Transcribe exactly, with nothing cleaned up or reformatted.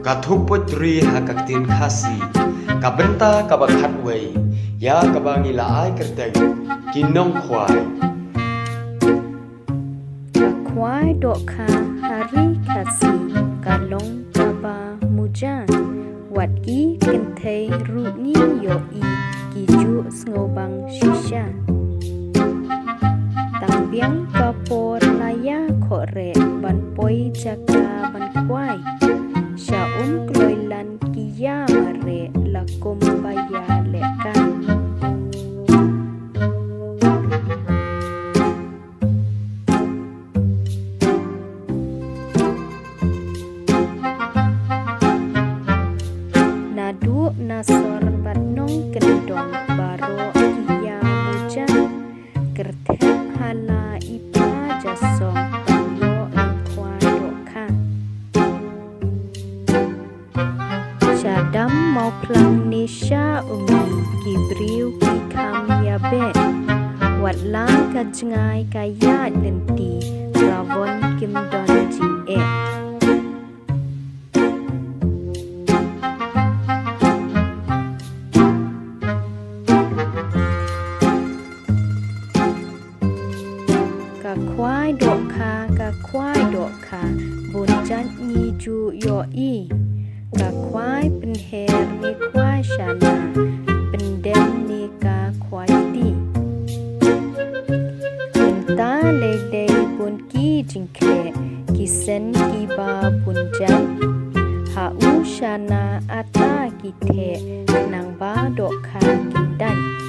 Ka thukpuit ri ha ka ktien Khasi. Ka bynta kaba khatwei, ïa kaba ngi la ai kyrteng, Ki Nongkhwai. Ka khwai dohkha ha ri Khasi ka long kaba mujan. Wat ki kynthei ruh ngi ïohi ki ju sngewbang shisha. Tang biang ka por la ïa khohreh ban poi jaka ban khwai. Sha um kloi lan ki ïa mareh la kum ba ïa lehkai. Naduh na sor bad nongkyndong baroh ki ïa mujan. Kyrthep ha la i pa ja song ban ïoh lyngkhwa dohkha. Sha dam Mawphlang ne sha Umli ki briew ki kham ïa beh. Wat la ka jngai ka ïaid lynti, rawon kim don jingeh. Ka khwai dohkha, ka khwai dohkha, bun jait ngi ju ïohi. Ka khwai pynher ne khwai shana, pyndem ne ka khwai ti. Mynta lei lei bun ki jingkhleh, ki seng kiba bun jait. Ha u shana ata ki theh, nang ba dohkha ki dait.